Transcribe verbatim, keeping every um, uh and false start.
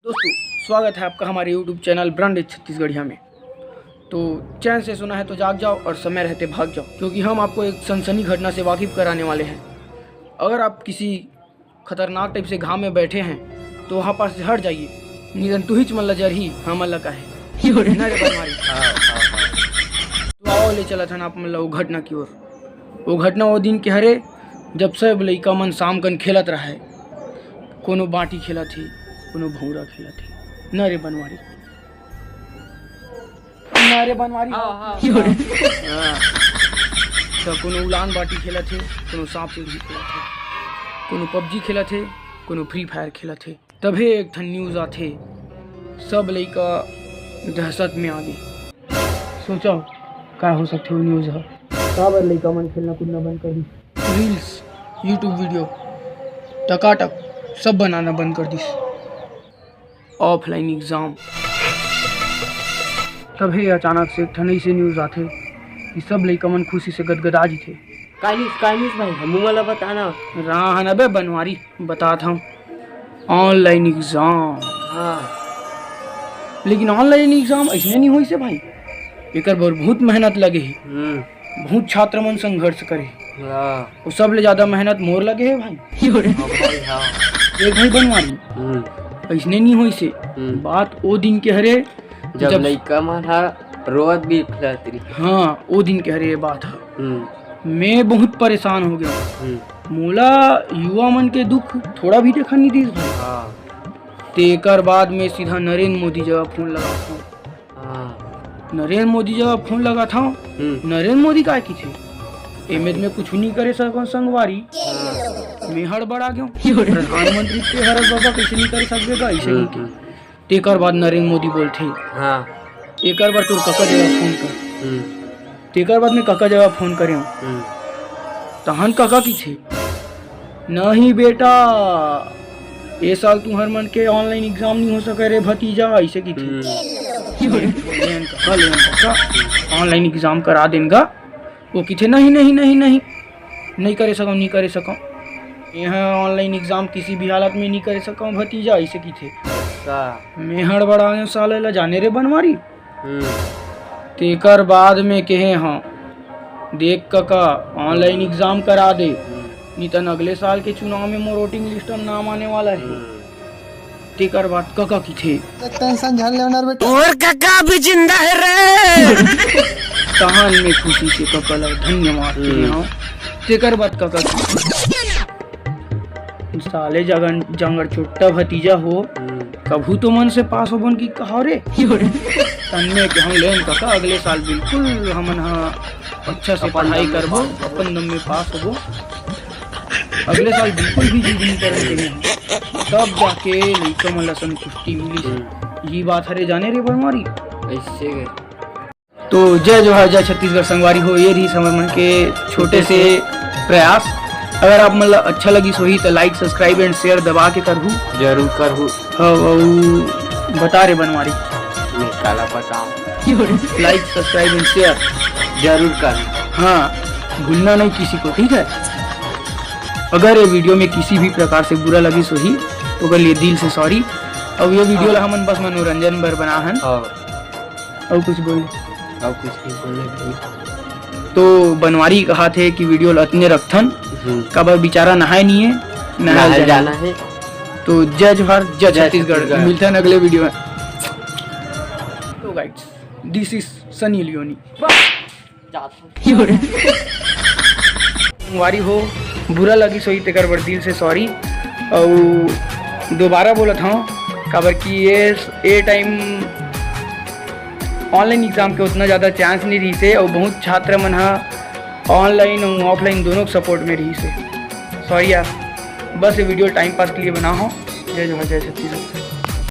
दोस्तों, स्वागत है आपका हमारे YouTube चैनल ब्रांडेड छत्तीसगढ़िया में। तो चैन से सुना है तो जाग जाओ और समय रहते भाग जाओ, क्योंकि हम आपको एक सनसनी घटना से वाकिफ कराने वाले हैं। अगर आप किसी खतरनाक टाइप से घाम में बैठे हैं तो वहाँ पास से हट जाइए, निरंतुहिच मन ला जरही, हमन ला काहे। ना रे बनवारी। तो आओ, ले चलत हन आप मन ला वो घटना की ओर। वो घटना वो दिन के हरे, जब सब लइका मन शाम कन खेलत रहय, कोनो बांटी खेलत हे, कोनो भौंरा खेलत हे। ना रे बनवारी, ना रे बनवारी। हाँ, हाँ, हाँ। हाँ। तो कोनो उलान बांटी खेलत हे, कोनो सांप सीढ़ी खेलत हे, कोनो पबजी खेलत हे, कोनो फ्री फायर खेलत हे। तभे एक ठन न्यूज आथे, सब लइका दहशत में आगे। सोचो, का हो सकथे वो न्यूज ह? काबर लइका मन खेलना कूदना बंद कर दिस? रील्स, YouTube वीडियो, टकाटक सब बनाना बंद कर दिस। Offline exam. तभे अचानक से एक ठन अइसे न्यूज आथे कि सब लइका मन खुशी से गदगदा जथे। का न्यूज, का न्यूज भाई, हमू मन ला बताना। राहन अबे बनवारी, बतात हंव। Online exam. हाँ। लेकिन ऑनलाइन एग्जाम अइसने नहीं होइस हे भाई, एकर बर बहुत मेहनत लगे हे। हम्म। बहुत छात्र मन संघर्ष करे हे। हाँ। अउ सबले ज्यादा मेहनत मोर लगे हे भाई। हाँ भाई, हाँ। देख भाई बनवारी, हम्म। अइसने नहीं होइस हे। हम्म। बात ओ दिन के हरे, जब जब लइका मन ह रोवत बिलखत रही। हाँ, ओ दिन के हरे ये बात ह। हम्म। मैं बहुत परेशान हो गया। हम्म। मोला युवा मन के दुख थोड़ा भी देखा नहीं दिस भाई। हाँ। तेकर बाद में सीधा नरेंद्र मोदी जगह फोन लगाथंव। हाँ। नरेंद्र मोदी जगह फोन लगाथंव। हम्म। नरेंद्र मोदी काय किथे? एमे में कुछ नहीं करे सकंव संगवारी। हाँ। मैं हड़बड़ा गेंव। प्रधानमंत्री के हरस बाबा कइसे नहीं करे सकबे गा, अइसे हम्म, कहिके। हम्म। तेकर बाद नरेंद्र मोदी बोलथे, हाँ। एकर बर तोर कका जगह फोन कर। हम्म। तेकर बाद में कका जगह फोन करेंव। हम्म। तहन कका किथे, "नहीं बेटा, ए साल तुंहर मन के ऑनलाइन एग्जाम नहीं हो सके रे भतीजा," अइसे किथे। हम्म। लेन कका, लेन कका, ऑनलाइन एग्जाम करा देन गा। वो किथे, "नहीं, नहीं, नहीं, नहीं, नहीं करे सकंव, नहीं करे सकंव। एहा ऑनलाइन एग्जाम किसी भी हालत में नहीं करे सकंव भतीजा," अइसे किथे। अच्छा। मैं हड़बड़ा गेंव, साले ला जाने रे बनवारी। हम्म। तेकर बाद में कहे हंव, "देख कका, ऑनलाइन एग्जाम करा दे, हम्म। नहीं तन अगले साल के चुनाव में मोर वोटिंग लिस्ट में नाम आने वाला हे।" हम्म। तेकर बाद कका किथे, टेंशन झन लेना रे बेटा। तोर कका अभी जिंदा हे रे। तहन में खुशी से कका ला धन्यवाद हम्म। कहे हंव। तेकर बाद कका किथे, "साले जगन-, जांगर चोट्टा भतीजा हो, हम्म। कभू तो मन से पास होबो न कि कहां रे?" तन में कहेंव, "लेन कका, अगले साल बिल्कुल हमन ह अच्छा से अपन पढ़ाई दम में करबो, पास होबो। अपन दम में पास होबो।" अगले साल बिल्कुल भी जिद नहीं करन कहे हंव। तब जाके लइका मन ला संतुष्टि मिलिस। हम्म। यही बात हरे जाने रे बनवारी। अइसे के। तो जय जोहार, जय छत्तीसगढ़ संगवारी हो, ये रहिस हमर मन के छोटे से प्रयास। अगर आप मन ला अच्छा लगिस होही तो like, subscribe and share दबा के करहू। जरूर करहू। अउ, अउ बता रे बनवारी। मैं काला बताऊं। Like, subscribe and share। जरूर करहू। हाँ, भूलना नहीं किसी को, ठीक है? अगर ये वीडियो में किसी भी प्रकार से बुरा लगिस होही तो ओकर लिए दिल से सॉरी। अब ये वीडियो ला हमन बस मनोरंजन बर बना हन। हाँ। अउ कुछ बोल। अउ कुछ नहीं बोले भाई। तो बनवारी कहाथे कि वीडियो ल अतने रखथन, हम्म। काबर बिचारा नहाय नहीं है, नहाय नहाय जाना जाना है। तो जय जोहार, जय जय छत्तीसगढ़। छत्तीसगढ़। मिलथन अगले वीडियो में। तो guys, this is Sunny Leone. जात हूँ। संगवारी हो, बुरा लगिस होही तेकर बर दिल से सॉरी। अउ दोबारा बोलत हंव, काबर कि ये, ये टाइम ऑनलाइन एग्जाम के उतना ज़्यादा चांस नहीं रहिस हे, अउ बहुत छात्र मन ह ऑनलाइन अउ ऑफलाइन दोनों के सपोर्ट में रहिस हे। सॉरी यार, बस ये वीडियो टाइम पास के लिए बना हंव। जय जोहार, जय छत्तीसगढ़।